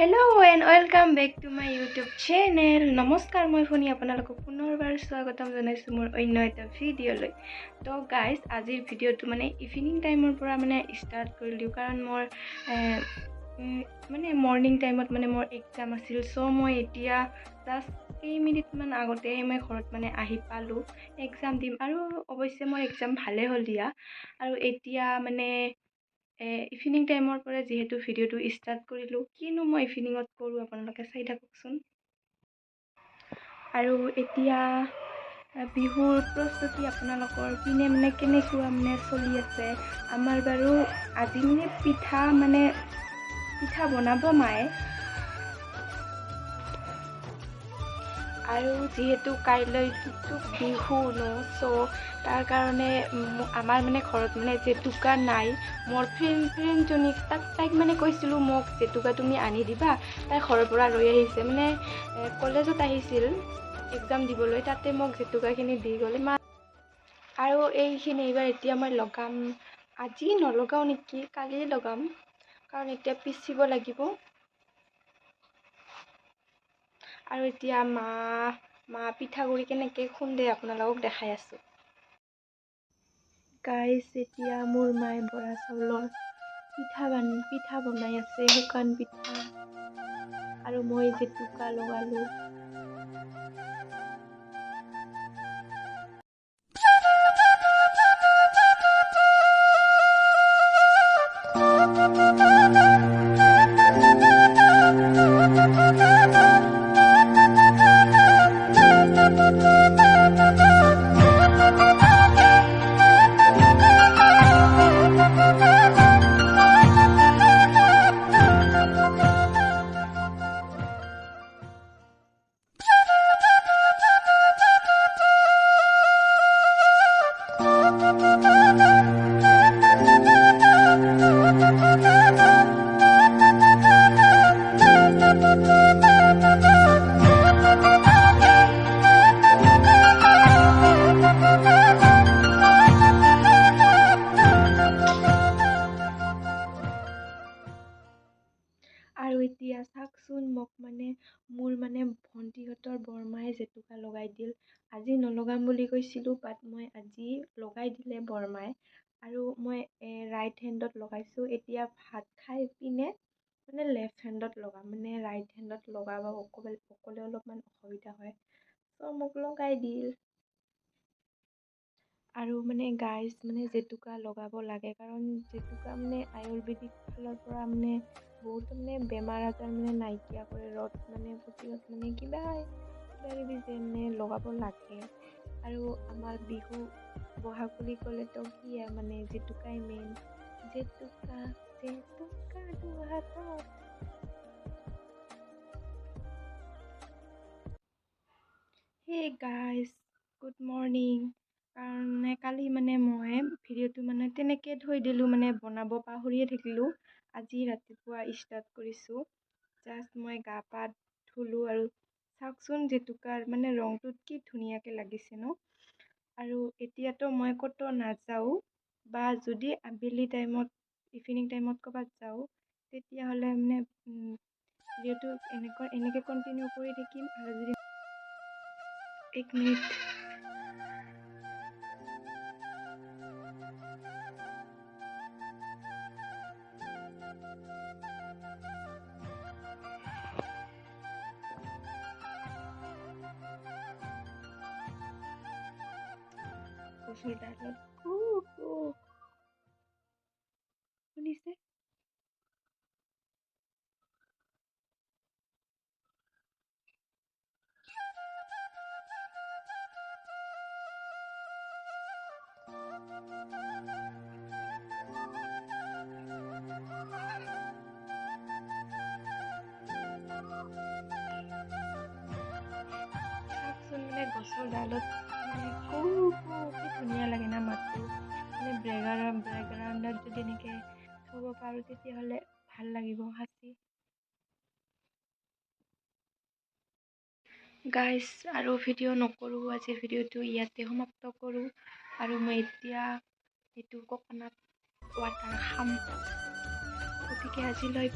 Hello and welcome back to my YouTube channel. নমস্কাৰ, মই ফণি আপোনালোকক পুনৰবাৰ স্বাগতম জনাইছোঁ মোৰ অন্য এটা ভিডিঅ'লৈ। তো গাইজ, আজিৰ ভিডিঅ'টো মানে ইভিনিং টাইমৰ পৰা মানে ষ্টাৰ্ট কৰি দিওঁ, কাৰণ মোৰ মানে মৰ্ণিং টাইমত মানে মোৰ এক্সাম আছিল। চ' মই এতিয়া জাষ্ট কেইমিনিটমান আগতেহে মই ঘৰত মানে আহি পালোঁ। এক্সাম দিম আৰু অৱশ্যে মোৰ এক্সাম ভালেই হ'ল দিয়া। আৰু এতিয়া মানে ইভিনিং টাইমৰ পৰা যিহেতু ভিডিঅ'টো ষ্টাৰ্ট কৰিলোঁ, কিনো মই ইভিনিঙত কৰোঁ আপোনালোকে চাই থাককচোন। আৰু এতিয়া বিহুৰ প্ৰস্তুতি আপোনালোকৰ পিনে মানে কেনেকুৱা মানে চলি আছে? আমাৰ বাৰু আজি মানে পিঠা বনাব মায়ে। আৰু যিহেতু কাইলৈ বিহু ন, চ' তাৰ কাৰণে আমাৰ মানে ঘৰত মানে জেতুকা নাই। মোৰ ফ্ৰেণ্ডজনীক তাইক মানে কৈছিলোঁ মোক জেতুকা তুমি আনি দিবা। তাই ঘৰৰ পৰা লৈ আহিছে, মানে কলেজত আহিছিল এক্সাম দিবলৈ, তাতে মোক জেতুকাখিনি দি গ'ল মা। আৰু এইখিনি এইবাৰ এতিয়া মই লগাম, আজি নলগাওঁ নেকি, কালিয়ে লগাম, কাৰণ এতিয়া পিচিব লাগিব। আৰু এতিয়া মা পিঠাগুড়ি কেনেকৈ খুন্দে আপোনালোকক দেখাই আছোঁ। গাইজ, এতিয়া মোৰ মায়ে বৰা চাউলৰ পিঠা বনাই আছে, শুকান পিঠা। আৰু মই জেতুকা লগালোঁ। আৰু এতিয়া চাওকচোন, মোক মানে মোৰ মানে ভণ্টিহঁতৰ বৰমাই জেতুকা লগাই দিল। আজি নলগাম বুলি কৈছিলোঁ, বাট মই আজি লগাই দিলে বৰমাই। আৰু মই ৰাইট হেণ্ডত লগাইছোঁ। এতিয়া ভাত খাই পিনে মানে লেফ্ট হেণ্ডত লগাম, মানে ৰাইট হেণ্ডত লগাব অকলে অলপমান অসুবিধা হয়, চ' মোক লগাই দিল। আৰু মানে গাইজ, মানে জেতুকা লগাব লাগে, কাৰণ জেতুকা মানে আয়ুৰ্বেদিক ফালৰ পৰা মানে বহুত মানে বেমাৰ আজাৰ মানে নাইকিয়া কৰে। ৰ'দ মানে প্ৰতিৰোধ মানে কিবা কিবি যে মানে লগাব লাগে। আৰু আমাৰ বিহু বহাগ বুলি ক'লেতো কি মানে জেতুকাই মেইন। জেতুকা জেতুকা দুহাতত। Hey guys, good morning. কাৰণ মানে কালি মানে মই ভিডিঅ'টো মানে তেনেকৈ থৈ দিলোঁ, মানে বনাব পাহৰিয়ে থাকিলোঁ। আজি ৰাতিপুৱা ষ্টাৰ্ট কৰিছোঁ। জাষ্ট মই গা পা ধুলোঁ। আৰু চাওকচোন জেতুকাৰ মানে ৰংটোত কি ধুনীয়াকৈ লাগিছে ন। আৰু এতিয়াতো মই ক'তো নাযাওঁ, বা যদি আবেলি টাইমত ইভিনিং টাইমত ক'ৰবাত যাওঁ, তেতিয়াহ'লে মানে ভিডিঅ'টো এনেকৈ কণ্টিনিউ কৰি থাকিম। আৰু যদি এক মিনিট, গছৰ ডালত কু কু শুনিছে? চাওকচোন মানে গছৰ ডালত মানে কু কু কি ধুনীয়া লাগে না মাতটো। মানে বেকগ্ৰাউণ্ডত যদি এনেকৈ থ'ব পাৰোঁ তেতিয়াহ'লে ভাল লাগিব সাঁচি। গাইজ, আৰু ভিডিঅ' নকৰোঁ, আজিৰ ভিডিঅ'টো ইয়াতে সমাপ্ত কৰোঁ। আৰু মই এতিয়া এইটো কক'নাট ৱাটাৰ খাম। গতিকে আজিলৈ।